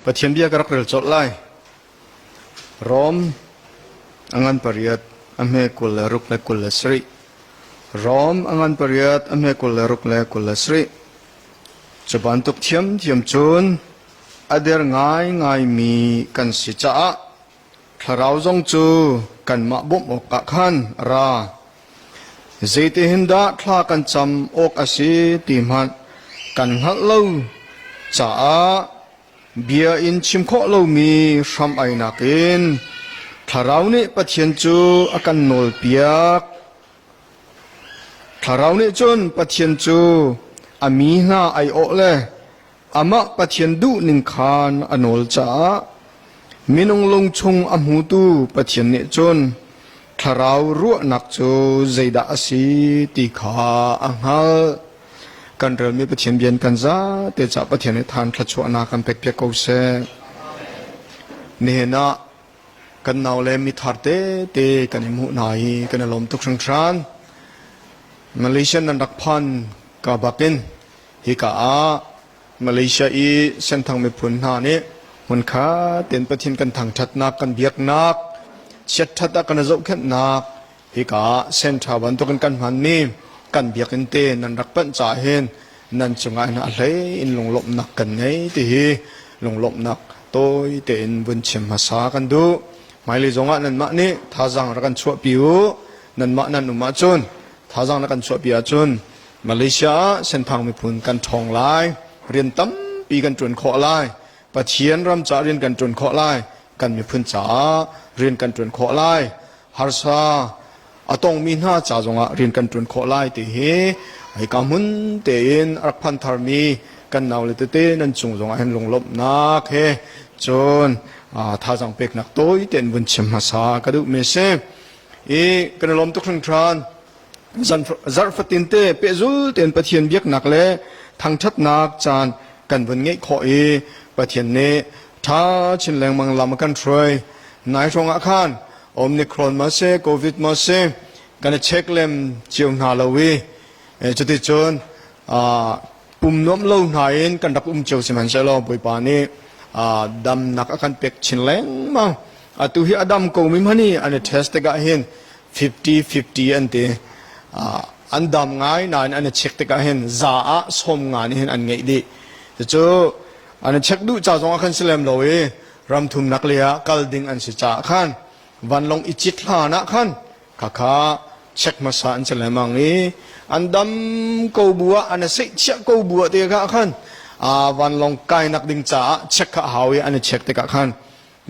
Pathian bia ka rak rel colh lai. Rom a ngan pariat a hme 26 le 27. Rom a ngan pariat a hme 26 le 27. Cu bantuk thiamthiam cun a der ngaingaimi kan si caah Thlarau zong cu kanmah bawmh awkah khan a ra. Zeitihin dah thla kan cam awk a si ti hmanh kan hngalh lo caah bia in chim khawh lomi hram-ainak in Thlarau nih Pathian cu a kan nawlpiak. Thlarau nih cun Pathian cu a mi hna aiawh le amah Pathian duhning khan a nawl caah minung lungchung a hmutu Pathian nih cun thlarau ruahnak cu zeidah a si ti kha a hngalh. Kan relmi Pathian bian kan zate cah Pathian nih than thluachuahnak kan pekpiak ko seh. Nihin ah kan nau le mithar tete kan i hmuh hna i kan i lawm tuk hringhran. Malaysia nan rak phan ka bakin hika ah Malaysia i Senthang miphun hna nih hmunkhat tein Pathian kan thangṭhatnak, kan biaknak, chiatṭhat ah kan i zohkhenhnak hika ah Senṭha bantukin kan hmanmi kan biakinn te nan rak panh caah hin nan cungah hin a hlei in lunglawmhnak kan ngei ti hi lunglawmhnak tawi tein vun chim hmasa kan duh. Hmailei zongah nanmah nih thazaang rak kan chuahpi u. Nanmah nan um ahcun thazaang na kan chuahpi ahcun Malaysia ah Senthang miphun kan ṭhawng lai, rian tampi kan ṭuan khawh lai, Pathian ram caah rian kan ṭuan khawh lai, kan miphun caah rian kan ṭuan khawh lai, harsa a tongmi hna ca zongah rian kan ṭuan khawh lai ti hi hika hmun tein a rak phan tharmi kan naule tete nan cung zongah hin lunglawmhnak he cun thazaang peknak tawi tein vun chim hmasa ka duhmi a si. I kan i lawm tuk hringhran. Zarh fatin te pehzul tein Pathian biaknak le thangṭhatnak caan kan vun ngeih khawh i Pathian nih ṭha chin lengmang lam a kan hruai. Nai hrawng ah khan Omicron ma si, Covid ma si, kan i check lem cio hna lo i cuticun pum nuam lo hna in kan rak um cio sihmanhsehlaw Bawipa nih damnak a kan pek chin lengmang. Atu hi a dam ko mi hmanh hi an i test tikah hin 50-50 an ti. An dam ngai nain an i check tikah hin za ah sawm nga nih hin an ngeih dih. Cucu an i check duh ca zong ah khan si lem lo i ram thumnak lei ah kal ding an si caah khan vanlawng i cit hlan ah khan khakha check hmasa an si lengmang i an dam ko bu ah an i seihchiah ko bu ah te kha khan vanlawng kainak ding caah check kha a hau i an i check tikah khan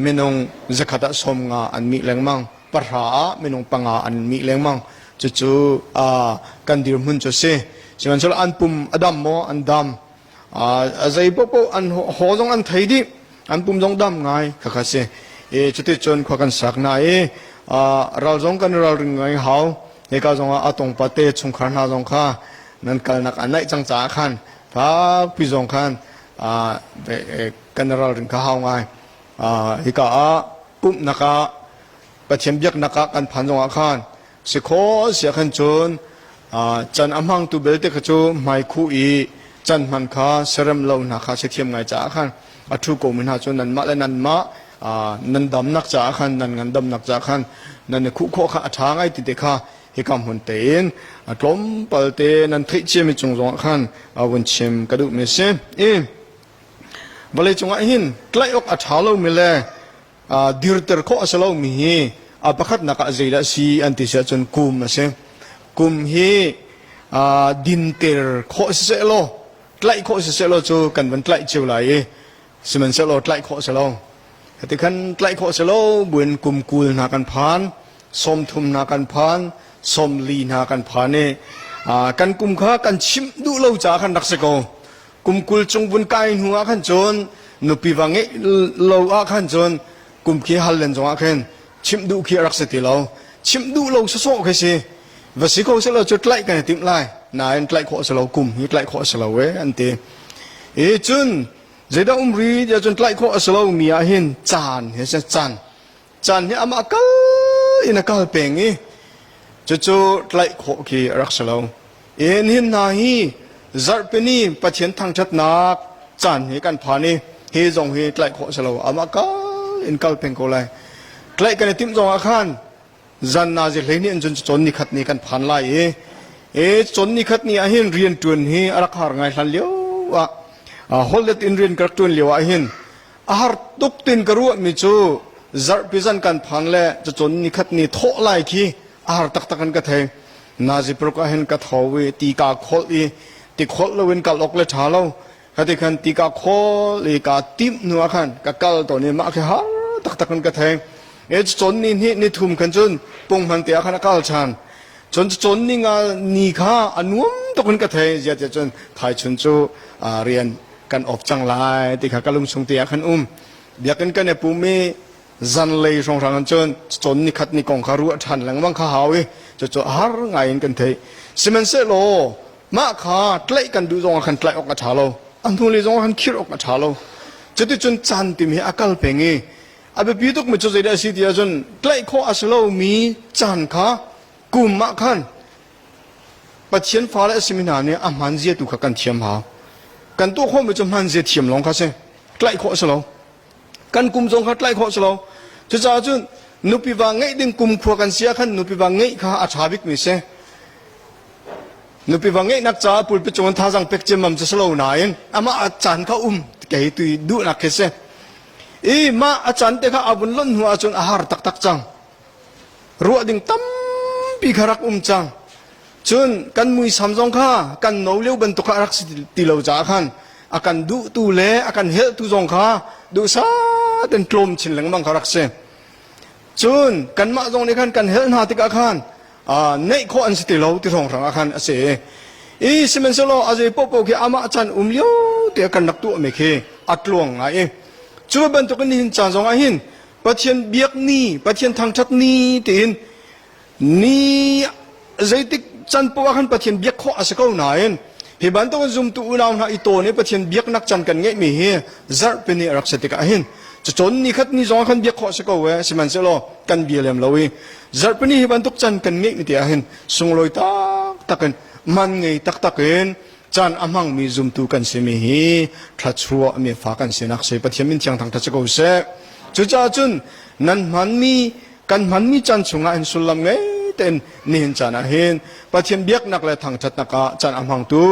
minung zakhat ah sawm nga an mih lengmang pahra ah minung panga an mih lengmang cucu kan dirhmun cu si sihmanhsehlaw an pum a dam maw an dam A zei paohpaoh an haw zong an thei dih. An pum zong dam ngai khakha si. I cuticun khua kan sak na i ral zong kan ralring ngai hau. Hika zong ah a tongpa te chungkhar hna zong kha nan kalnak a naih cang caah khan fakpi zong khan kan ralring kha hau ngai. Hika ah pumhnak ah Pathian biaknak ah kan phan zongah khan Si khawh si ah khan cun can a hmangtu belte kha cu hmaikhuh i can hman kha serem lo hna kha si thiam ngai caah khan a ṭhu komi hna cu nanmah le nanmah nan damnak caah khan nan ngandamnak caah khan nan i khuh khawh kha a ṭha ngai ti te kha hika hmun tein a tlawmpal te nan theih ciami cung zongah khan vun chim ka duhmi a si. I vawlei cungah hin tlaih awk a ṭha lomi le dirter khawh a si lomi hi a pakhatnak ah zeidah a si an ti si ahcun kum a si. Kum hi dinter khawh si sehlaw tlaih khawh si sehlaw cu kan van tlaih cio lai i sihmanhsehlaw tlaih khawh si lo. Hiti khan tlaih khawh si lo buin kum 20 hna kan phan, 30 hna kan phan, 40 hna kan phan i kan kum kha kan chimh duh lo caah khan rak si ko. Kum 20 cung vun kai hnu ah khan cun nupi va ngeih lo ah khan cun kum khi hal len zong ah khin chimh duh khi a rak si ti lo. Chimh duh lo sawsawh khi si. Va si ko selaw cu tlaih kan i timh lai. Nain tlaih khawh si lo kum hi tlaih khawh si lo e an ti. I cun zeidah um ri tiah cun tlaih khawh a si lo mi ah hin caan hi si caan. Caan hi amah kal in a kal peng i cucu tlaih khawh khi a rak si lo. In hin hna hi zarhpini Pathian thangṭhatnak caan hi kan phan i. Hi zong hi tlaih khawh si lo. Amah kal in kal peng ko lai. Tlaih kan i timh zong ah khan zan nazi 12 in cun cawn ni khat ni kan phan lai i e cawn ni khat ni ah hin rian ṭuan hi a rak har ngai hlan lio ah hollet in rian ka rak ṭuan lio ah hin a har tuk tin ka ruah mi cu zarhpi zan kan phan le cawn ni khat ni thawh lai khi a har taktak in ka thei. Nazi paruk ah hin ka tho i ti ka kholh i ti kholh loin kal awk le ṭha lo. Khati khan ti ka khawl i ka timh hnu ah khan ka kal tawn i mah khi har taktak in ka thei. E cawn ni hnih ni thum khan cun punghman te ah khan a kal ṭhan. Cun cawn ni nga ni kha a nuam tuk in ka thei. Ziah tiah cun thaichun cu rian kan off cang lai ti kha ka lungchung te ah khan um. Biakinn kan i pum i zanlei hrawnghrang in cun cawn ni khat ni kong kha ruah ṭhan lengmang kha hau i cucu har ngai in kan theih. Sihmanhsehlaw mah kha tlaih kan duh zong ah khan tlaih awk a ṭha lo. A hnulei zong ah khan khirh awk a ṭha lo. Cuticun caan tim hi a kal peng i a biapi tukmi cu zeidah a si ti ahcun tlaih khawh a si lomi caan kha kum ah khan Pathian fale a simi hna nih a hmaan zia tu kha kan thiam hau. Kan tuah khawhmi cu hmaan zia thiam lawng kha si. Tlaih khawh a si lo. Kan kum zong kha tlaih khawh si lo. Cucaah cun nupi va ngeih ding kum khua kan si ah khan nupi va ngeih kha a ṭha bikmi si. Nupi va ngeihnak caah pulpit cung in thazaang pek ciammam cu si lo nain amah a caan kha um kei tu duhnak khi si. I mah a caan te kha a vun lonh hnu ahcun a har taktak cang. Ruah ding tampi kha rak um cang. Cun kan muisam zong kha kan no lio bantuk kha a rak si ti lo caah khan a kan duhtu le a kan helhtu zong kha duhsah tein tlawm chin lengmang kha rak si. Cun kanmah zong nih khan kan helh hna tikah khan neih khawh an si ti lo ti hrawnghrang ah khan a si. I sihmanhsehlaw a zei paohpaoh khi amah caan um lio te kan rak tuahmi khi a tluang ngai i cu bantukin nihin caan zong ah hin Pathian biak ni, Pathian thangṭhat ni tiin Ni zeitik can poah ah khan Pathian biak khawh a si ko nain hi bantukin zumtu unau hna i tawn i Pathian biaknak can kan ngeihmi hi zarhpi ni a rak si tikah hin cacawn ni khat ni zong ah khan biak khawh a si ko e sihmanhsehlaw kan bia lem lo i zarhpi ni hi bantuk can kan ngeihmi te ah hin sunglawi taktak in man ngei taktak in caan a hmangmi zumtu kan simi hi thluachuah mi fa kan sinak si Pathian min thiang thangthat si ko seh. Cucaah cun nan hmanmi kan hmanmi caan chungah hin sullam ngei tein nihin caan ah hin Pathian biaknak le thangthatnak ah caan a hmangtu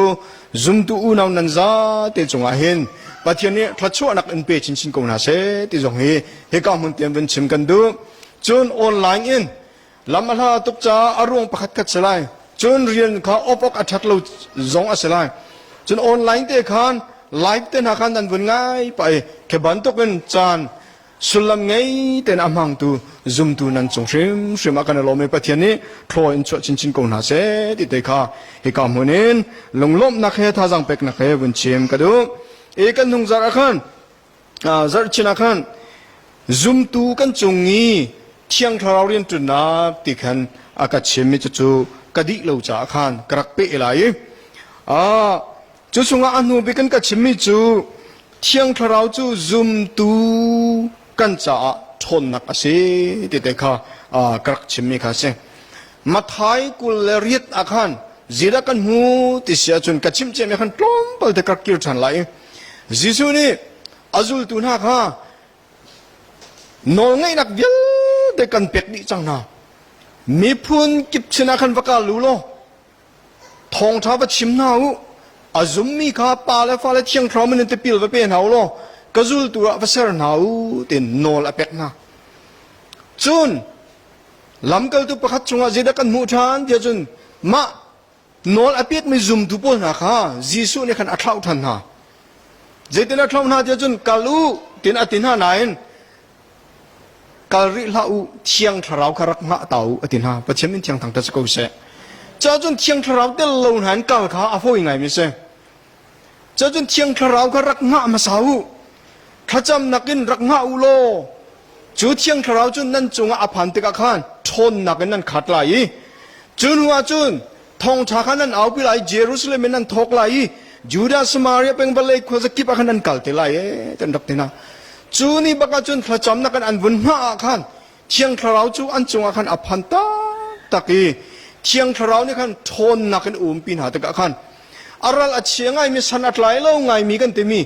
zumtu unau nan zate cungah hin Pathian nih thluachuahnak in pe chinchin ko hna seh ti zong hi hika hmun tiang vun chim kan duh. Cun online in lam a hla tuk caah a ruang pakhat khat si lai. Cun rian kha off awk a ṭhat lo zong a si lai. Cun online te khan live te hna khan nan vun ngai pah i khi bantukin caan sullam ngei tein a hmangtu zumtu nan cung hrimhrim ah kan i lawm i Pathian nih thlaw in chuah chinchin ko hna seh ti te kha hika hmun in lunglawmhnak he thazaang peknak he vun chim ka duh. I kan hnung zarh ah khan zarhchin ah khan zumtu kan cung i Thiang Thlarau rianṭuannak ti khan a ka chimmi cucu ka dih lo caah khan ka rak peh lai i cu chungah a hnu bik in ka chimmi cu Thiang Thlarau cu zumtu kan caah ṭhawnnak a si ti te kha ka rak chimmi kha a si. Matthai 28 ah khan zeidah kan hmu ti si ahcun ka chimh ciami khan tlawmpal te ka rak kir ṭhan lai i Jesuh nih a zultu hna kha nawlngeihnak vialte kan pek dih cang hna. Miphun kip sinah khan va kal u law Thawngṭha va chim hna u. A zummi kha pa le fale Thiang Thlarau min in tipil va pe hna u law ka zultu ah va ser hna u tiin nawl a pek hna. Cun lamkaltu pakhat chungah zeidah kan hmuh ṭhan tiah cun mah nawl a pekmi zumtu pawl hna kha Jesuh nih khan a thlauh ṭhan hna. Zeitin a thlauh hna tiah cun kal u tiin a ti hna nain Kal rih hlah u, Thiang Thlarau kha rak hngah ta u, a ti hna. Pathian min thiang thangṭhat si ko seh. Cuahcun Thiang Thlarau tel lo hna in kal kha a fawi ngaimi si. Cuahcun Thiang Thlarau kha rak hngah hmasa u. Thlacamnak in rak hngah u law, cu Thiang Thlarau cu nan cungah a phan tikah khan ṭhawnnak in nan khat lai i, cu hnu ah cun thawngṭha kha nan aupi lai i Jerusalem in nan thawk lai i Judah, Samaria peng vawlei khuazakip ah khan nan kal te lai ee ti an rak ti hna. Cu ni bak ah cun thlacamnak in an vun hngah ah khan Thiang Thlarau cu an cungah khan a phan taktak i Thiang Thlarau nih khan ṭhawnnak in a umpi hna tikah khan a ral a chia ngaimi san a tlai lo ngaimi kan timi.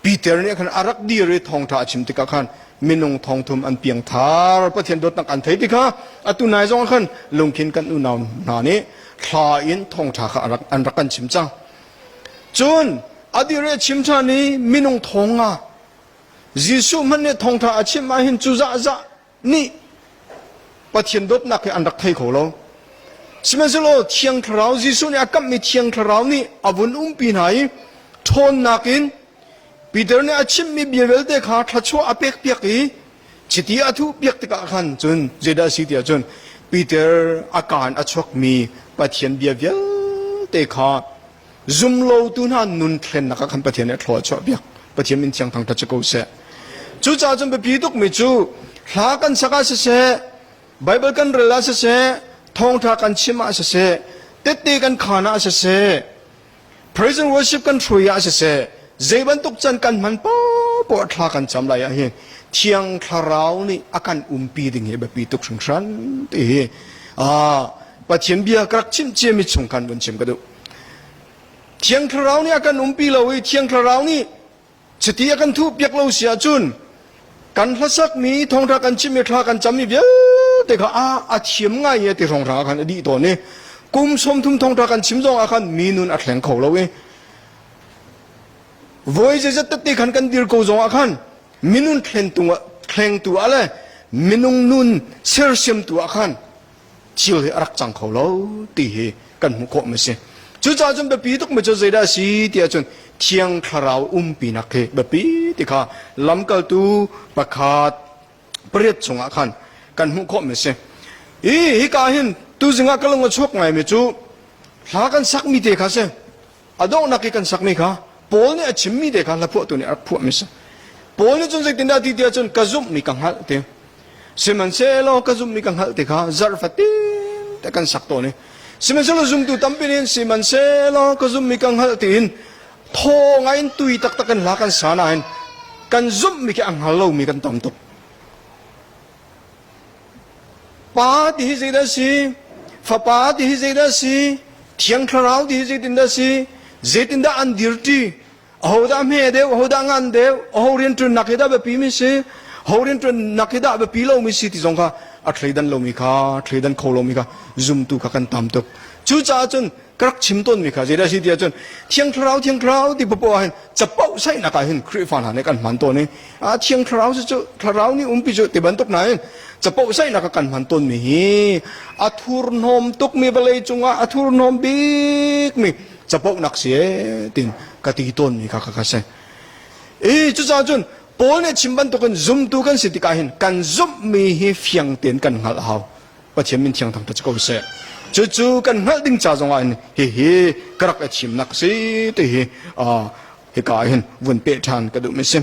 Peter nih khan a rak dir i thawngṭha a chim tikah khan minung thongthum an piangthar. Pathian dawtnak an thei ti kha atu nai zong ah khan lungkhin kan unau hna nih thla in thawngṭha kha an rak kan chim cang. Cun a dir i a chim ṭhan i minung 5,000 Jesuh hmanh nih thawngṭha a chim ahhin cu zahzah nih Pathian dawtnak hi an rak thei kho lo. Sihmanhsehlaw Thiang Thlarau Jesuh nih a kamhmi Thiang Thlarau nih a vun umpi hna i ṭhawnnak in Peter nih a chimmi bia vialte kha thluachuah a pekpiak i chiti a thuhpiak tikah khan cun zeidah a si tiah cun Peter a kaan a chuakmi Pathian bia vialte kha zumlotu hna nun thlennak ah khan Pathian nih a thlua a chuahpiak. Pathian min thiang thangṭhat si ko seh. Cucaah cun biapi tukmi cu hla kan sak ah siseh, Baibal kan rel ah siseh, thawngṭha kan chim ah siseh, tette kan khaan ah siseh, praise and worship kan hruai ah siseh, zei bantuk can kan hman paohpaoh thla kan cam lai ah hin Thiang Thlarau nih a kan umpi ding hi biapi tuk hringhran ti hi Pathian bia ka rak chimh ciami chung khan vun chim ka duh. Thiang Thlarau nih a kan umpi lo i Thiang Thlarau nih chiti a kan thuhpiak lo si ahcun kan hlasakmi thawngṭha kan chimmi thla kan cammi vialte kha a a thiam ngai i ti hrawnghrang ah khan a dih tawn i kum 30 thawngṭha kan chim zong ah khan mi nun a thleng kho lo i voi zeizat tette khan kan dir ko zong ah khan minun thlengtu ah le minung nun sersiamtu ah khan thil hi a rak cang kho lo ti hi kan hmuh khawh mi si. Cucaah cun biapi tuk mi cu zeidah a si ti ahcun Thiang Thlarau umpinak hi biapi ti kha lamkaltu pakhat pariat chungah khan kan hmuh khawh mi si. Hi hika hin tuzing ah ka lung a chuak ngai mi cu hla kan sak mi te kha si. A donghnak i kan sakmi kha Paul nih a chimmi te kha hlaphuahtu nih a rak phuahmi si. Paul nih cun zeitindah ti tiah cun ka zumhmi ka hngalh ti. Sihmanhsehlaw ka zumhmi ka hngalh ti kha zarh fatin te kan sak tawn i sihmanhsehlaw zumtu tampi nih sihmanhsehlaw ka zumhmi ka hngalh tiin thaw ngai in tui taktak in hla kan sa nain kan zumhmi khi a hngal lomi kan tam tuk. Pa ti hi zeidah a si? Fapa ti hi zeidah a si? Thiang Thlarau ti hi zeitindah a si? Zeitindah an dirṭi? Ahodah hme deuh? Ahodah ngan deuh? Aho rianṭuannak hi dah biapi mi si? Ho rianṭuannak hi dah biapi lomi si ti zong kha a thleidan lomi kha, thleidan kho lomi kha zumtu kha kan tam tuk. Cucaah cun ka rak chim tawnmi kha zeidah a si ti ahcun Thiang Thlarau Thiang Thlarau ti popoh ah hin capo saihnak ah hin Khrihfa hna nih kan hman tawn i a Thiang Thlarau cu cu Thlarau nih umpi cu ti bantuk hna hin capo saihnak ah kan hman tawnmi hi a thurhnawm tukmi vawlei cungah a thurhnawm bikmi caponak si ee tin ka ti tawnmi kha kha si. I cucaah cun Paul nih chim bantukin zumtu kan si tikah hin kan zumhmi hi fiang tein kan hngalh a hau. Pathian min thiang thangṭhat si ko seh. Cucu kan hngalh ding ca zongah hin hihi ka rak i thimnak si ti hi hika ah hin vun peh ṭhan ka duhmi si.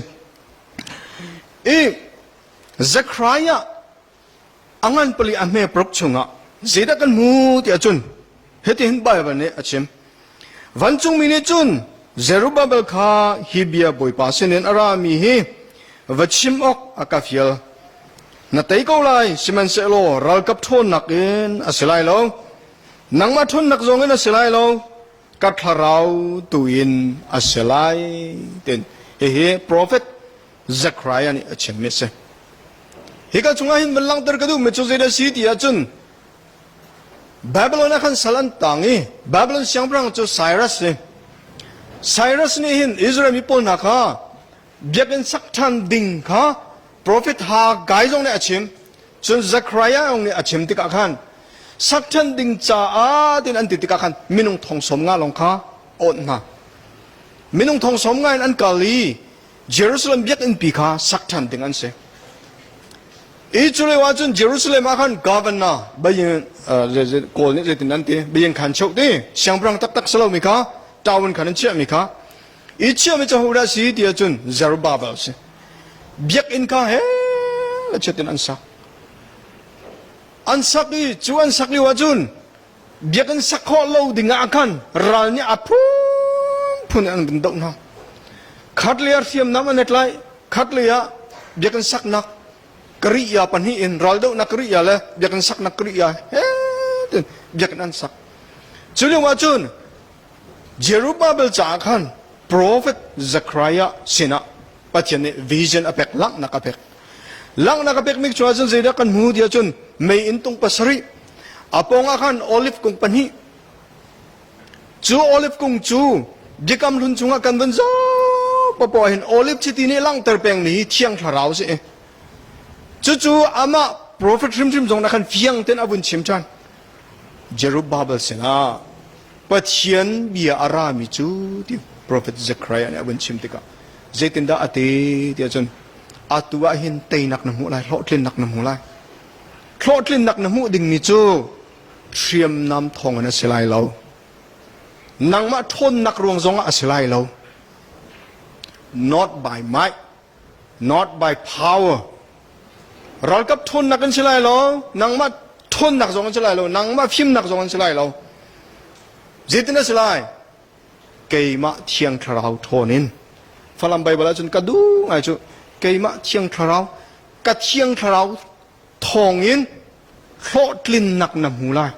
I Zechariah a ngan pali a hme paruk chungah zeidah kan hmu ti ahcun hitihin Baibal nih a chim. Vancungmi nih cun Zerubbabel kha hi bia Bawipa sinin a rami hi va chim awk a ka fial. Na tei ko lai, sihmanhsehlaw ralkap ṭhawnnak in a si lai lo. Nangmah ṭhawnnak zong in a si lai lo, ka thlarau tu in a si lai. Tin hihi profet Zechariah nih a chimmi a si. Hika chungah hin van langhter ka duhmi cu zeidah a si ti ahcun Babylon ah khan sal an tang i Babylon siangpahrang cu Cyrus si. Cyrus nih hin Israel mi pawl hna kha biakinn sak ṭhan ding kha profet Haggai zong nih a chim. Cun Zechariah zong nih a chim tikah khan sak ṭhan ding caah tin an ti tikah khan minung thong 50 lawng kha awnh hna. Minung thong 50 in an kal i Jerusalem biakinn pi kha sak ṭhan ding an si. I cu lio ahcun Jerusalem ah khan governor bayin kawl nih zeitin an ti bayin khan cheuh ti siangpahrang taktak si lomi kha town khan an chiahmi kha i chiahmi cu hodah si ti ahcun Zerubbabel si biakinn kha he le chiat in an sak an sak i cu an sak lio ahcun biakinn sak khawh lo ding ah khan ral nih a phunphun an vun doh hna khat lei ah hriamnam an i tlaih khat lei ah biakinn saknak kariya pahnih in raldohnak kariya le biakinn saknak kariya he tin biakinn an sak cu lio ah cun Jerubabel caah khan profet Zechariah sinah Pathian nih vision a pek, langhnak a pek. Langhnak a pekmi cungah cun zeidah kan hmu ti ahcun meiinn tung pasarih, a pawngah khan olive kung pahnih. Cu olive kung cu biakam hlun chungah kan vun zoh papoah hin olive chiti nih langhter pengmi hi Thiang Thlarau a si. Cucu amah prophet hrimhrim zong na khan fiang tein a vun chim ṭhan. Zerubbabel sinah Pathian bia a rami cu ti prophet Zechariah nih a vun chim tikah zeitindah a ti tiah cun atu ah hin teinak na hmuh lai, hlawhtlinnak na hmu lai. Hlawhtlinnak na hmuh dingmi cu hriamnam thawngin a si lai lo. Nangmah ṭhawnnak ruang zongah a si lai lo. Not by might, not by power. Ralkap ṭhawnnak in si lai lo, nangmah ṭhawnnak zong in si lai lo, nangmah fimnak zong in si lai lo. Zeitin a si lai? Keimah Thiang Thlarau ṭhawn in. Falam Baibal ahcun ka duh ngai cu keimah Thiang Thlarau, ka Thiang Thlarau thawngin hlawhtlinnak na hmu lai.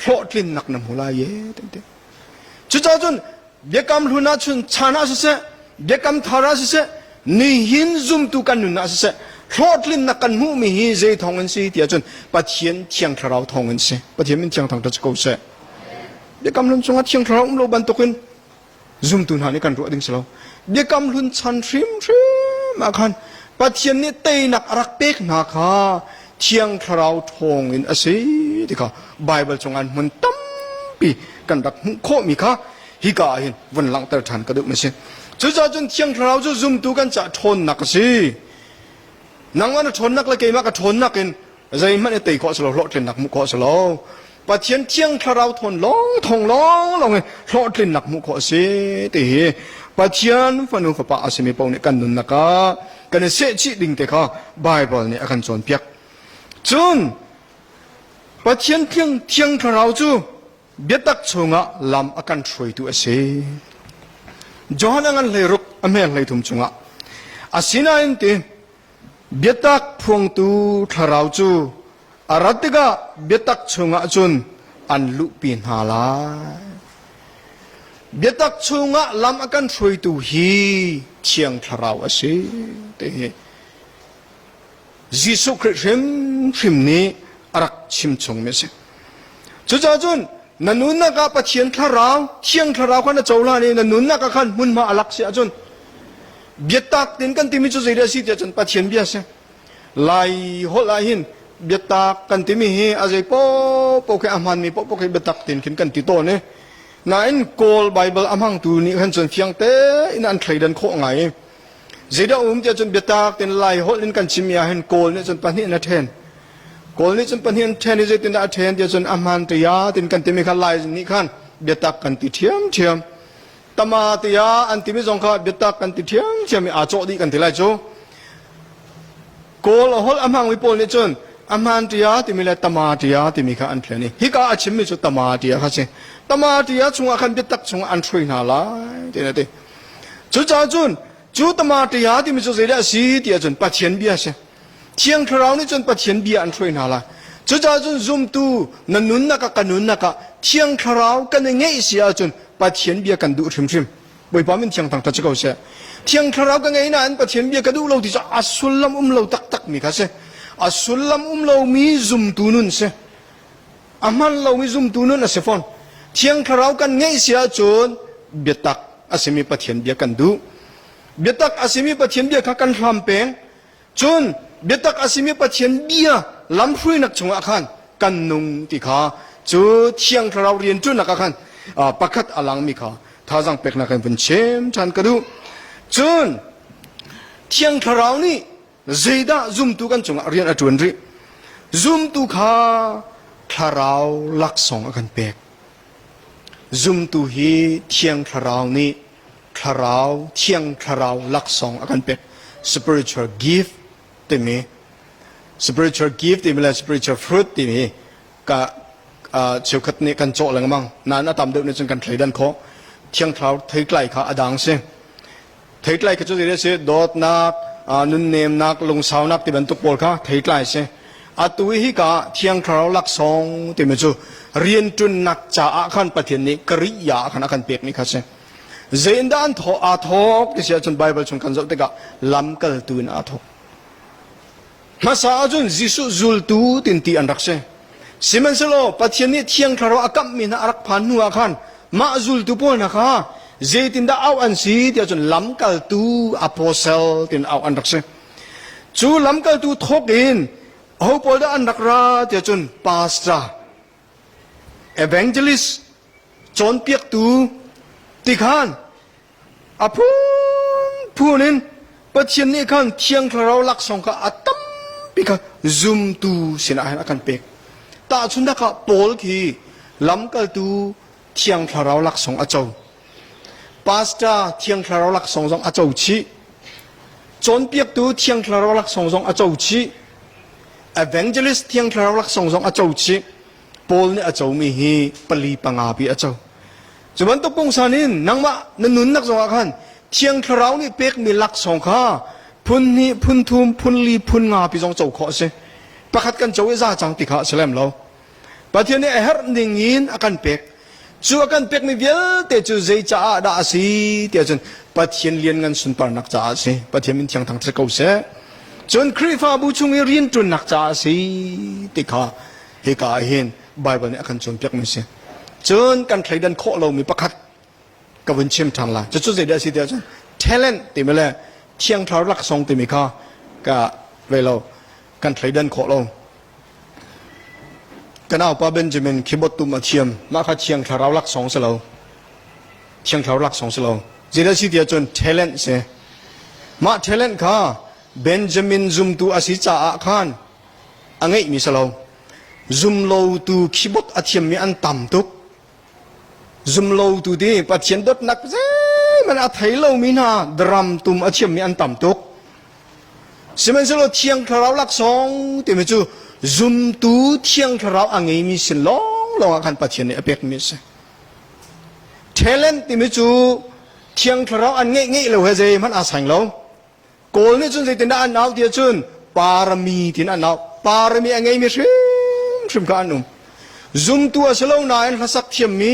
Hlawhtlinnak na hmu lai ye te. Cucaah cun biakam hlun ah cun chan ah siseh, biakam thar ah siseh, nihin zumtu kan nun ah siseh, hlawhtlinnak kan hmuhmi hi zei thawng in si tiah cun Pathian Thiang Thlarau thawng in si. Pathian min thiang thangṭhat si ko seh. Biakam hlun chungah Thiang Thlarau um lo bantukin zumtu hna nih kan ruah ding si lo. Biakam hlun chan hrimhrim ah khan Pathian nih teinak a rak pek hna kha Thiang Thlarau thawng in a si ti kha Baibal chungah hmun tampi kan rak hmuh khawhmi kha hika ah hin vun langhter ṭhan ka duhmi a si. Cucaah cun Thiang Thlarau cu zumtu kan caah ṭhawnnak a si. Nangmah na ṭhawnnak le keimah ka ṭhawnnak in zeihmanh i tei khawh a si lo, hlawhtlinnak hmuh khawh a si lo. Pathian Thiang Thlarau thawn lawng thawng lawng lawng in hlawhtlinnak hmuh khawh a si ti hi Pathian fanu fapa a simi paoh nih kan nunnak ah kan i sehchih ding te kha Baibal nih a kan cawnpiak. Cun Pathian Thiang Thiang Thlarau cu biatak chungah lam a kan hruaitu a si. Johan a ngan hleiruk a hmel hleithum chungah asinain ti biatak phuangtu thlarau cu a rat tikah biatak chungah cun an luhpi hna lai. Biatak chungah lam a kan hruaitu hi Thiang Thlarau a si ti hi Jesuh Khrih hrimhrim nih a rak chimchungmi a si. Cucaah cun na nunnak ah Pathian Thlarau, Thiang Thlarau kha na cohlan i na nunnak ah khan hmunhma a lak si ahcun biatak tin kan timi cu zeidah a si tiah cun Pathian bia a si. Lai holh ah hin biatak kan timi hi a zei paohpaoh khi a hmaanmi paohpaoh khi biatak tin khin kan ti tawn i nain Kawl Baibal a hmangtu nih khan cun fiang tein an thleidan khawh ngai i zeidah um tiah cun biatak tin Lai holh in kan chimmi ah hin Kawl nih cun pahnih in a ṭhen. Kawl nih cun pahnih an ṭhen i zeitindah a ṭhen tiah cun a hmaan ṭia tin kan timi kha Lai nih khan biatak kan ti ṭhiamṭhiam. Tama tiah an timi zong kha biatak kan ti ṭhiamṭhiam i aa cawh dih kan ti lai cu. Kawl a holh a hmangmi pawl nih cun a hmaan ṭia timi le tama ṭia timi kha an ṭhen i hika a chimmi cu tama ṭia kha si. Tama ṭia chungah khan biatak chungah an hruai hna lai tiin a ti. Cucaah cun cu tama ṭia timi cu zeidah a si ti ahcun Pathian bia a si. Thiang Thlarau nih cun Pathian bia an hruai hna lai. Cucaah cun zumtu na nunnak ah ka nunnak ah Thiang Thlarau kan i ngeih si ahcun Pathian bia kan duh hrimhrim. Bawipa min thiang thangṭhat si ko seh. Thiang Thlarau ka ngei nain Pathian bia ka duh lo ti cu a sullam um lo taktak mi kha si. A sullam um lomi zumtu nun si. A hman lomi zumtu nun a si fawn. Thiang Thlarau kan ngeih si ahcun biatak a simi Pathian bia kan duh. Biatak a simi Pathian bia kha kan hlam peng. Cun biatak a simi Pathian bia lamhruainak chungah khan kan nung ti kha cu Thiang Thlarau rianṭuannak ah khan pakhat a langmi kha thazaang peknak in vun chim ṭhan ka duh. Cun Thiang Thlarau nih zeidah zumtu kan cungah rian a ṭuan rih? Zumtu kha Thlarau laksawng a kan pek. Zumtu hi Thiang Thlarau nih Thlarau, Thiang Thlarau laksawng a kan pek. Spiritual gift timi spiritual gift timi le spiritual fruit timi ka cheukhat nih kan cawh lengmang. Nain a tam deuh nih cun kan thleidan khawh. Thiang Thlarau theitlai kha a dang si. Theitlai kha cu zei a si? Dawtnak, nunnemnak, lungsaunak ti bantuk pawl kha theitlai si. Atu hi ka Thiang Thlarau laksawng timi cu rianṭunnak caah khan Pathian nih kariya khan a kan pekmi kha si. Zei in dah an thawh aa thawk ti si ahcun Baibal chung kan zoh tikah lamkaltu in aa thawk. Hmasa ahcun Jesuh zultu tin ti an rak si. Sihmanhsehlaw Pathian nih Thiang Thlarau a kamhmi hna a rak phan hnu ah khan mah zultu pawl hna kha zeitindah auh an si ti ahcun lamkaltu apostle tin auh an rak si. Cu lamkaltu thawk in aho pawl dah an rak ra ti ahcun pastor, evangelist, cawnpiaktu ti khan A phunphun in Pathian nih khan Thiang Thlarau laksawng kha a tampi kha zumtu sinah hin a kan pek. Tahchunhnak ah Paul khi lamkaltu Thiang Thlarau laksawng a co. Pastor Thiang Thlarau laksawng zong a co chih. Cawnpiaktu Thiang Thlarau laksawng zong a co chih. Evangelist Thiang Thlarau laksawng zong a co chih. Paul nih a comi hi pali panga pi a co. Cu bantuk pungsan in nangmah na nunnak zongah khan Thiang Thlarau nih pekmi laksawng kha phun hnih, phun thum, phun li, phun nga pi zong co khawh a si. Pakhat kan co i za cang ti kha a si lem lo. Pathian nih a herh ning in a kan pek. Cu a kan pekmi vialte cu zei caah dah a si ti ahcun Pathian lianngan sunparnak caah a si. Pathian min thiang thang si ko seh. Cun Khrihfabu chung i rianṭuannak caah a si ti kha hika ah hin Baibal nih a kan cawnpiakmi a si. Cun kan thleidan khawh lomi pakhat ka vun chim ṭhan lai. Cucu zeidah a si ti ahcun talent timi le Thiang Thlarau laksawng timi kha ka ve lo kan thleidan khawh lo. Ka naupa Benjamin keyboard tum a thiam. Mah kha Thiang Thlarau laksawng si lo. Thiang Thlarau laksawng si lo. Zeidah a si ti ahcun talent si. Mah talent kha Benjamin zumtu a si caah khan a ngeihmi si lo. Zumlotu keyboard a thiammi an tam tuk. Zumlotu ti Pathian dawtnak zeihmanh a thei lomi hna drum tum a thiammi an tam tuk. Sihmanhsehlaw Thiang Thlarau laksawng timi cu zumtu Thiang Thlarau a ngeimi sin lawnglawng ah khan Pathian nih a pekmi a si. Talent timi cu Thiang Thlarau an ngeih ngeih lo he zeihmanh aa saing lo. Kawl nih cun zeitindah an au ti ahcun parami tiin an au. Parami a ngeimi hrimhrim kha an um. Zumtu a si lo nain hlasak thiammi,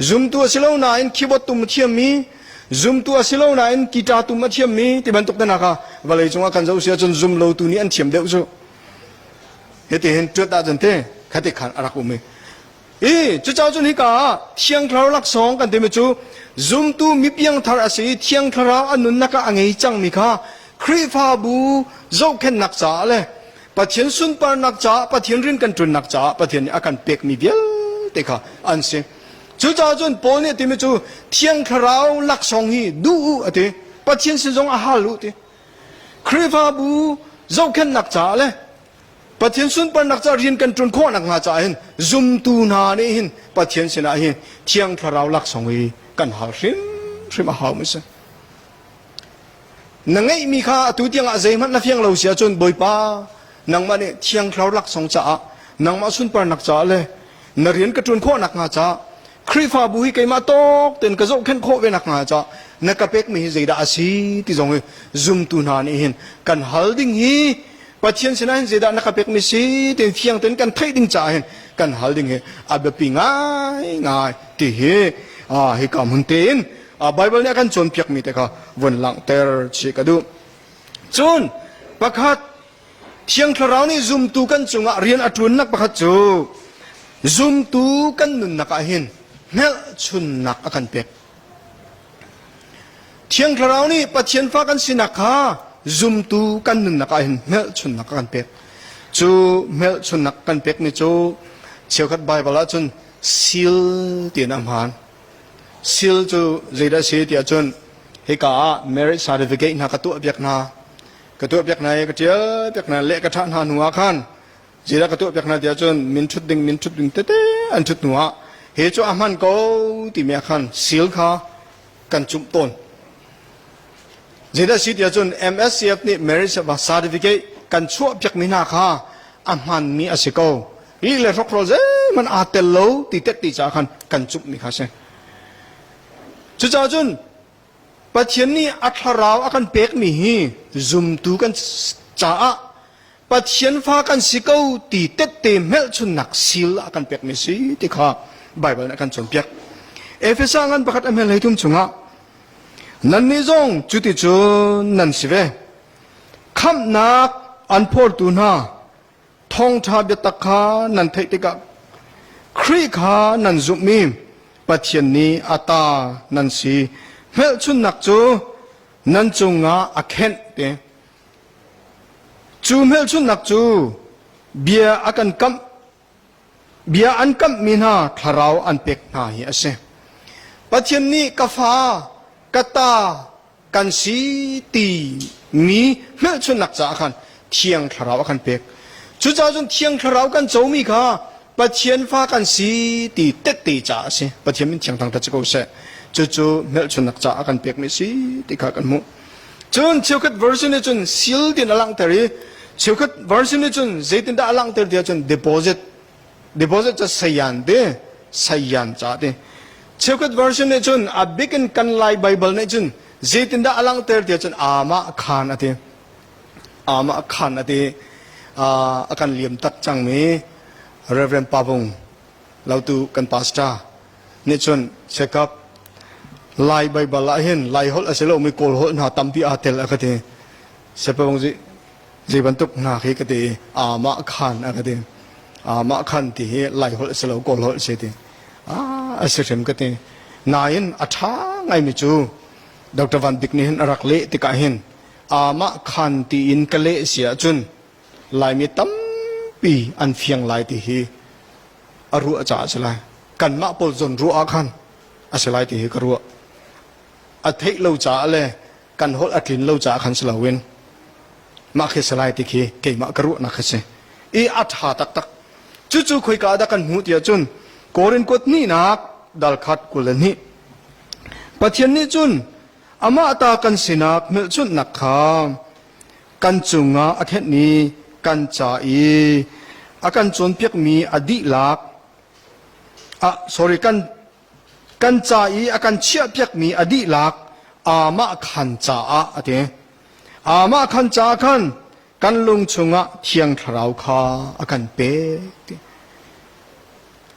zumtu a si lo nain keyboard tum a thiammi, zumtu a si lo nain guitar tum a thiammi ti bantuk te hna kha vawlei cungah kan zoh si ahcun zum lotu nih an thiam deuh cu. Hitihin ṭuat ahcun te khati khan a rak um i I cucaah cun hika ah Thiang Thlarau laksawng kan timi cu zumtu mipiangthar a si i Thiang Thlarau a nunnak ah a ngei cangmi kha Khrihfabu zohkhenhnak caah le Pathian sunparnak caah Pathian rian kan ṭuannak caah Pathian nih a kan pekmi vialte kha an si. Cucaah cun Paul nih a timi cu Thiang Thlarau laksawng hi duh u a ti. Pathian sin zong a hal u ti. Khrihfabu zohkhenhnak caah le Pathian sunparnak caah rian kan ṭuan khawh nakhnga caah hin zumtu hna nih hin Pathian sinah hin Thiang Thlarau laksawng hi kan hal hrimhrim a hau mi si. Na ngeihmi kha atu tiangah zeihmanh na fiang lo si ahcun Bawipa nangmah nih Thiang Thlarau laksawng caah nangmah sunparnak caah le na rian ka ṭuan khawh nakhnga caah Khrihfabu hi keimah tawk tein ka zohkhenh khawh ve nakhnga caah na ka pekmi hi zeidah a si ti zong hi zumtu hna nih hin kan hal ding hi Pathian sinah hin zeidah na ka pekmi si tiin fiang tein kan theih ding caah hin kan hal ding hi a biapi ngaingai ti hi hika hmun tein Bible nih a kan cawnpiakmi te kha vun langhter chih ka duh. Cun pakhat Thiang Thlarau nih zumtu kan cungah rian a ṭuannak pakhat cu zumtu kan nunnak ah hin hngalhchunnak a kan pek. Thiang Thlarau nih Pathian fa kan sinak kha zumtu kan nunnak ah hin hmelchunnak a kan pek. Cu hmelchunnak kan pekmi cu cheukhat Baibal ahcun seal tiin a hmaan. Seal cu zeidah a si ti ahcun hika ah marriage certificate hna ka tuah piak hna. Ka tuah piak hna i ka ṭial piak hna leh ka ṭhah hna hnu ah khan Zeidah ka tuah piak hna tiah cun min ṭhut ding min ṭhut ding tete an ṭhut hnu ah hi cu a hman ko timi ah khan seal kha kan cumh tawn. Zeidah si tiah cun MSCF nih marriage certificate kan chuah piakmi hna kha a hmanmi a si ko. Lih le hrokhrawl zeihmanh aa tel lo ti tet ti caah khan kan cumhmi kha a si. Cucaah cun Pathian nih a thlarau a kan pekmi hi zumtu kan caah Pathian fa kan si ko ti tette hmelchunnak seal a kan pekmi si ti kha Baibal nih a kan cawnpiak. Efesa ngan pakhat a hmel hleithum chungah. Nannih zong cuticun nan si ve. Khamhnak an phawrtu hna thawngṭha biatak kha nan theih tikah Khrih kha nan zumhmi Pathian nih a ta nan si. Hmelchunhnak cu nan cungah a khenh te. Cu hmelchunhnak cu bia a kan kamh bia an kamhmi hna thlarau an pek hna hi a si. Pathian nih ka fa, ka ta kan si ti mi hmelchunhnak caah khan Thiang Thlarau a kan pek. Cucaah cun Thiang Thlarau kan comi kha Pathian fa kan si ti tette caah a si. Pathian min thiang thangthat si ko seh. Cucu hmelchunhnak caah a kan pekmi a si ti kha kan hmuh. Cun cheukhat version nih cun seal tin a langhter i cheukhat version nih cun zeitindah a langhter ti ahcun deposit deposit cu sayan ti sayan ca ti cheukhat version nih cun a bik in kan Lai Bible nih cun zeitindah a langhter ti ahcun amah khan a ti amah khan a ti a kan liam tak cangmi Reverend Pavung lautu kan pastor nih cun check-up Lai Baibal ah hin Lai holh a si lomi Kawl holh hna tampi aa tel a ka ti. Sepawng zi zei bantuk hna khi ka ti amah khan a ka ti. Amah khan ti hi Lai holh a si lo Kawl holh a si ti. Ah a si hrim ka ti. Nain a ṭha ngaimi cu Dr. Van Bik nih hin a rak leh tikah hin amah khan tiin ka leh si ahcun Laimi tampi an fiang lai ti hi a ruah caah a si lai. Kanmah pawl zawn ruah ah khan a si lai ti hi ka ruah. A theih lo caah le kan holh a tlin lo caah khan si loin mah khi si lai ti khi keimah ka ruahnak khi si. I a ṭha taktak. Cucu khoika ah dah kan hmuh ti ahcun Korin kuat hnihnak dal khat 22. Pathian nih cun amah ta kan sinak hmelchunhnak kha kan cungah a khenh i kan ca i a kan cawnpiakmi a dihlak ah sorry kan kan ca i a kan chiahpiakmi a dihlak amah khan caah a ti amah khan caah khan kan lung chungah thiang thlarau kha a kan pek ti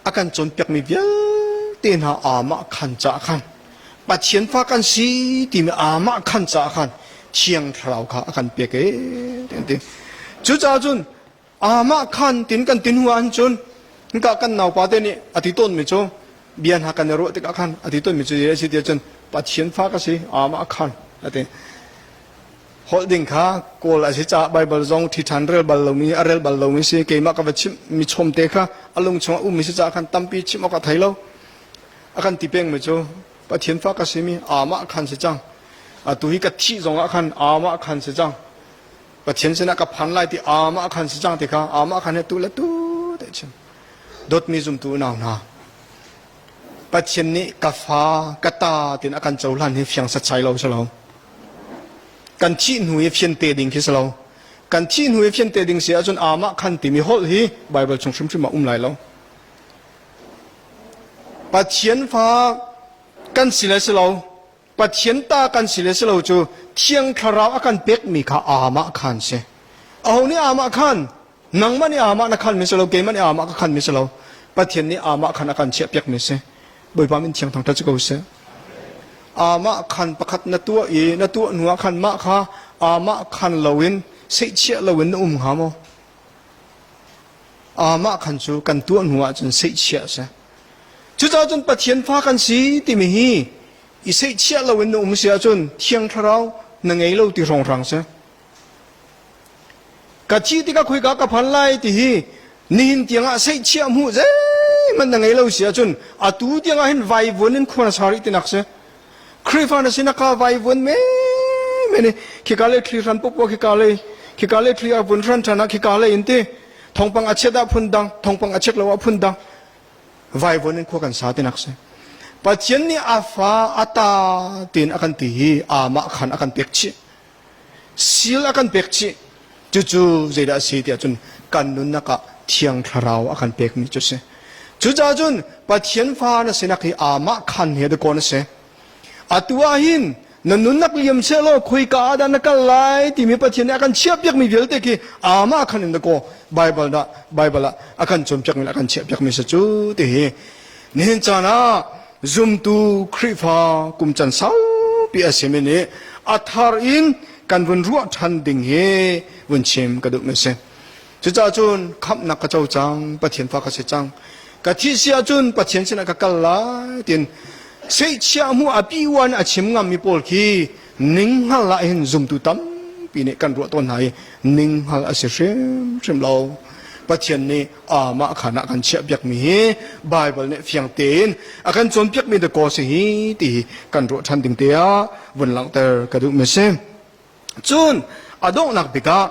a kan cawnpiakmi vialte hna aamah khan caah khan Pathian fa kan si timi aamah khan caah khan Thiang Thlarau kha a kan pek ee an ti. Cucaah cun aamah khan tin kan tin hnu ahcun cun hika kan naupa te nih a ti tawnmi cu bia hna kan i ruah tikah khan a ti tawnmi cu a si ti ahcun Pathian fa ka si aamah khan a ti. Holh ding kha Kawl a si caah Baibal zong ṭhi ṭhan rel bal lomi a rel bal lomi si keimah ka va chimh mi chawmte kha a lung chungah ummi si caah khan tampi chimh awk a thei lo. A kan ti pengmi cu Pathian fa ka simi amah khan si cang. Atu hi ka thih zongah khan amah khan si cang. Pathian sinah ka phan lai ti amah khan si cang ti kha amah khan he tu le tu te chim. Dawtmi zumtu unau hna Pathian nih ka fa ka ta tin a kan cohlan hi fiang setsai lo si lo. Kan thih hnu i fiante ding khi si lo. Kan thih hnu i fiante ding si ahcun amah khan timi holh hi Baibal chung hrimhrim ah um lai lo. Pathian fa kan si le si lo, Pathian ta kan si le si lo cu Thiang Thlarau a kan pekmi kha amah khan si. Aho nih amah khan? Nangmah nih amah na khanmi si lo, keimah nih amah ka khanmi si lo. Pathian nih amah khan a kan chiahpiakmi si. Bawipa min thiang thangṭhat si ko seh. Amah khan pakhat na tuah i na tuah hnu ah khan mah kha amah khan loin seihchiah loin na um hnga maw? Amah khan cu kan tuah hnu ah cun seihchiah a si. Cucaah cun Pathian fa kan si timi hi i seihchiah loin na um si ahcun Thiang Thlarau na ngei lo ti hrawnghrang si. Ka thih tikah khoika ka phan lai ti hi nihin tiangah seihchiah hmuh zeihmanh na ngei lo si ahcun atu tiangah hin vaivuan in khua na sa rih tinak si. Khrihfa na sinak kha vaivuan menmen i khika lei thli hran pupua khika lei khika lei thli a vun hran ṭhan ah khika lei in ti thawngpang a chiat ah phun dang thawngpang a chiat lo ah phun dang vaivuan in khua kan sa tinak si. Pathian nih a fa a ta tiin a kan ti hi amah khan a kan pek chih. Seal a kan pek chih. Cucu zeidah a si tiah cun kan nunnak ah Thiang Thlarau a kan pekmi cu a si. Cucaah cun Pathian fa na sinak hi amah khan he dakaw na si. Atu ah hin na nunnak liam sehlaw khoika ah dah na kal lai timi Pathian nih a kan chiahpiakmi vialte khi amah khan in dakaw Bible dah Bible ah a kan cawnpiakmi le a kan chiahpiakmi si cu ti hi nihin caan ah zumtu Khrihfa kum can saupi. tampi a simi nih a thar in kan vun ruah ṭhan ding hi vun chim ka duhmi a si. Cucaah cun khamhnak ka co cang, Pathian fa ka si cang. Ka thih si ahcun Pathian sinah ka kal lai tiin seihchiah hmu a pi uan a chim ngammi pawl khi ninghngal ah hin zumtu tampi nih kan ruah tawn hna i ninghngal a si hrimhrim lo. Pathian nih amah khan ah kan chiahpiakmi hi Baibal nih fiang tein a kan cawnpiakmi dakaw si hi ti hi kan ruah ṭhan ding te ah vun langhter ka duhmi a si. Cun a donghnak bik ah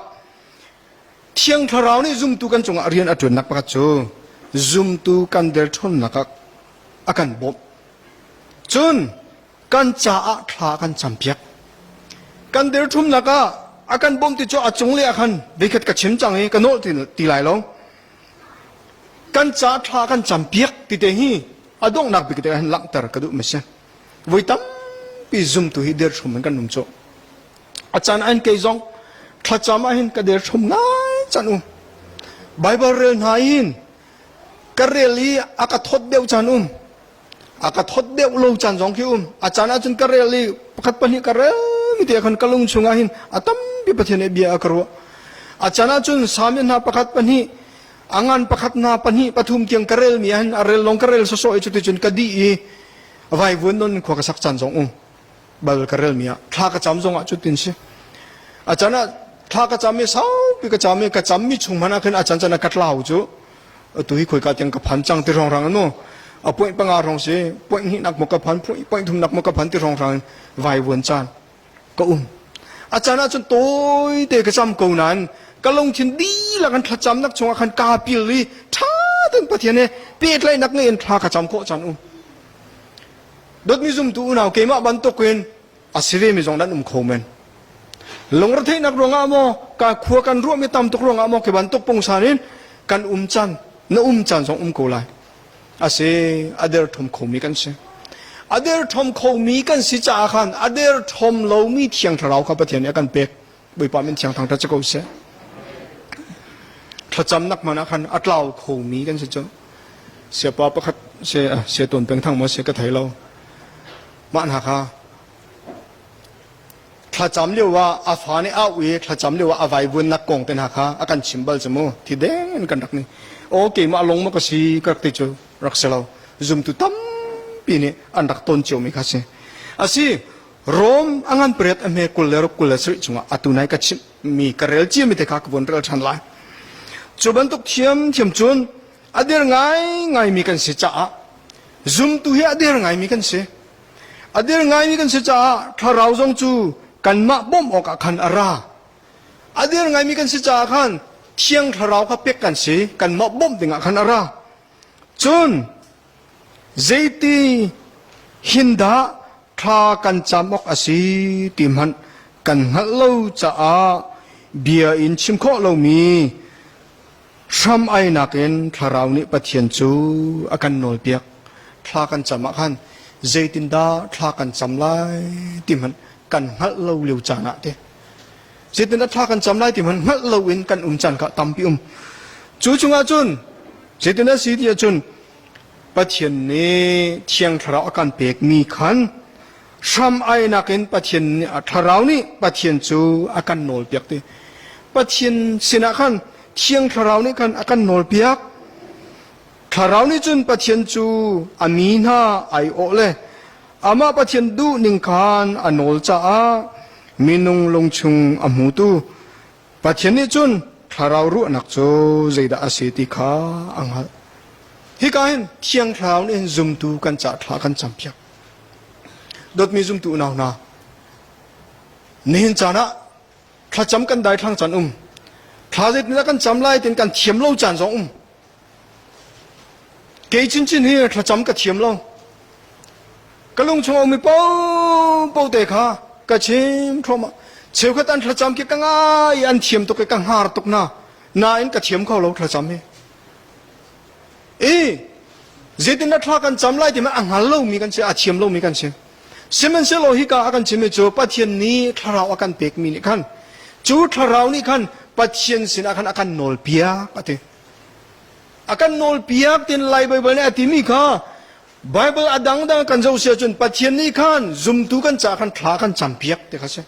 Thiang Thlarau nih zumtu kan cungah rian a ṭuannak pakhat cu zumtu kan derṭhawnnak ah a kan bawmh. Cun kan caah thla a kan campiak. Kan derṭhumnak ah a kan bawmh ti cu a cunglei ah khan veikhat ka chim cang i ka nawl ti lai lo. Kan caah thla a kan campiak ti te hi a donghnak bik te ah hin langhter ka duh mi si. Voi tampi zumtu hi derṭhum in kan um cu. A caan ah hin kei zong thlacam ah hin ka derthum ngai can um. Bible rel hna in ka rel i a ka thawt deuh caan um. A ka thawt deuh lo caan zong khi um. A caan ahcun ka rel i pakhat pahnih ka rel mi te khan ka lung chungah hin a tampi Pathian nih bia a ka ruah. A caan ahcun sami hna pakhat pahnih a ngan pakhat hna pahnih pathum tiang ka rel mi ah hin a rel lawng ka rel sawsawh i cuticun ka dih i vaivuan non khua ka sak caan zong um. Bible ka relmi ah thla ka cam zongah cutin si. A can ah thla ka cam i saupi ka cam i ka cammi chung hmanh ah khin a can can ah ka tlau cu atu hi khoika tiang ka phan cang ti rong anu a point panga rong si point hnih nak maw ka phan point thum nak maw ka phan ti rong rang vai vuan caan ka um. A caan ah cun tawi te ka cam ko nain ka lungthin dihlak in thlacamnak chungah khan kaa pil i ṭha tein Pathian he pehtlaihnak ngei in thla ka cam khawh caan um. Dawtmi zumtu unau keimah bantukin a si vemi zong nan um kho men. Lungretheihnak ruangah maw, ka khua kan ruahmi tam tuk ruangah maw, khi bantuk pungsan in kan um caan, na um caan zong um ko lai. A si, a derthawm khomi kan si. A derthawm khomi kan si caah khan a derthawm lomi Thiang Thlarau kha Pathian nih a kan pek. Bawipa min thiang thangṭhat si ko seh. Thlacamnak hmanh ah khan a tlau khomi kan si cu. Siapa pakhat se sia tawn peng thang maw si ka thei lo. Mah hna kha thlacam lio ah a fa nih au i thlacam lio ah a vaivuannak kong te hna kha a kan chim bal cu mu thi deng in kan rak ni. Aw keimah lung maw ka si ka rak ti cu rak si lo. Zumtu tampi nih an rak ton ciomi kha si. Asi Rom a ngan pariat a hme 20 le ruk 27 chungah atu nai ka chimhmi ka rel ciami te kha ka vun rel ṭhan lai. Cu bantuk thiamthiam cun a dir ngaingaimi kan si caah zumtu hi a dir ngaimi kan si. A dir ngaimi kan si caah thlarau zong cu kanmah bawmh awkah khan a ra. A dir ngaimi kan si caah khan thiang thlarau kha pek kan si, kanmah bawmh dingah khan a ra. Cun Zeiti hin dah thla kan cam awk a si ti hmanh kan hngalh lo caah bia in chim khawh lomi hram ainak in Thlarau nih Pathian cu a kan nawlpiak. Thla kan cam ah khan zeitindah thla kan cam lai ti hmanh kan hngalh lo lio caan ah te zeitindah thla kan cam lai ti hmanh hngalh loin kan um caan kha tampi um. Cu chungah cun zeitin a si ti ahcun Pathian nih Thiang Thlarau a kan pekmi khan hram ainak in Pathian nih Thlarau nih Pathian cu a kan nawlpiak ti. Pathian sinah khan Thiang Thlarau nih khan a kan nawlpiak. Thlarau nih cun Pathian cu a mi hna aiawh le amah Pathian duhning khan a nawl caah minung lungchung a hmutu Pathian nih cun thlarau ruahnak cu zeidah a si ti kha a hngalh. Hika hin Thiang Thlarau nih hin zumtu kan cah thla kan campiak. Dawtmi zumtu unau hna, nihin caan ah thlacam kan daithlang caan um. Thla zeitindah kan cam lai tin kan thiam lo caan zong um. Kei chinchin hi thlacam ka thiam lo. Ka lung chung a ummi paohpaoh te kha ka chim thluahmah. Cheukhat an thlacam khi ka ngai i an thiam tuk i ka hngar tuk hna. Nain ka thiam kho lo thlacam hi. I zeitindah thla kan cam lai timi a hngal lomi kan si, a thiam lomi kan si. Sihmanhsehlaw hika a kan chimmi cu Pathian nih thlarau a kan pekmi nih khan cu thlarau nih khan Pathian sinah khan a kan nawlpiak a ti. A kan nawlpiak tin Lai Baibal nih a timi kha. Bible a dangdang kan zoh si ahcun Pathian nih khan zumtu kan caah khan thla kan campiak ti kha si.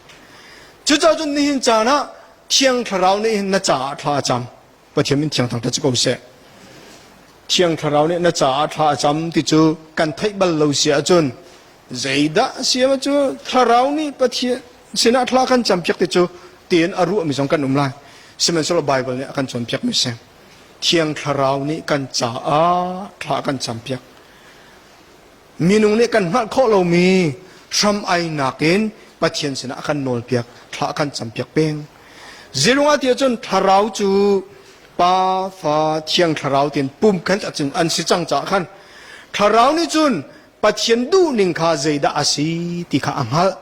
Cucaah cun nihin caan ah Thiang Thlarau nih hin na caah thla a cam. Pathian min thiang thangṭhat si ko seh. Thiang Thlarau nih na caah thla a cam ti cu kan theih bal lo si ahcun zeidah si cu Thlarau nih Pathian sinah thla kan campiak ti cu tiin a ruahmi zong kan um lai. Sihmanhsehlaw Bible nih a kan cawnpiakmi si. Thiang Thlarau nih kan caah thla a kan campiak. Minung nih kan hngalh khawh lomi hram ainak in Pathian sinah a kan nawlpiak, thla a kan campiak peng. Zeirungah ti ahcun thlarau cu Pa, Fa, Thiang Thlarau tiin pum khan an si cang caah khan thlarau nih cun Pathian duhning kha zeidah a si ti kha a hngalh.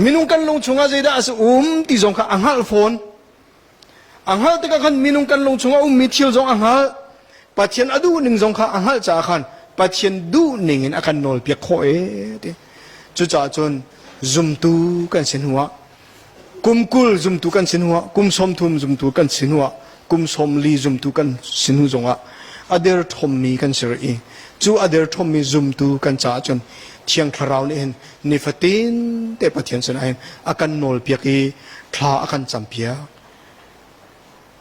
Minung kan lung chungah zeidah a si um ti zong kha a hngalh fawn. A hngalh tikah khan minung kan lung chungah ummi thil zong a hngalh. Pathian a duhning zong kha a hngalh caah khan Pathian duhning in a kan nawlpiak khawh ee ti. Cucaah cun zumtu kan si hnuah kum 20 zumtu kan si hnuah kum 30 zumtu kan si hnuah kum 40 zumtu kan si hnu zongah a derthawmmi kan si rih i cu a derthawmmi zumtu kan caah cun Thiang Thlarau nih hin nifatin te Pathian sinah hin a kan nawlpiak i thla a kan campiak.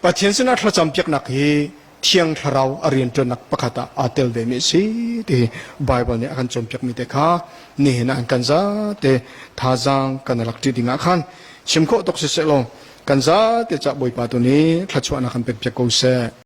Pathian sinah thlacam piaknak hi Thiang Thlarau a rianṭuannak pakhat ah aa tel vemi a si ti hi Baibal nih a kan cawnpiakmi te kha nihin ah kan zate thazaang kan rak ṭi ding ah khan chim khawh tuk siseh law kan zate cah Bawipa tu nih thluachuahnak kan pek piak ko seh.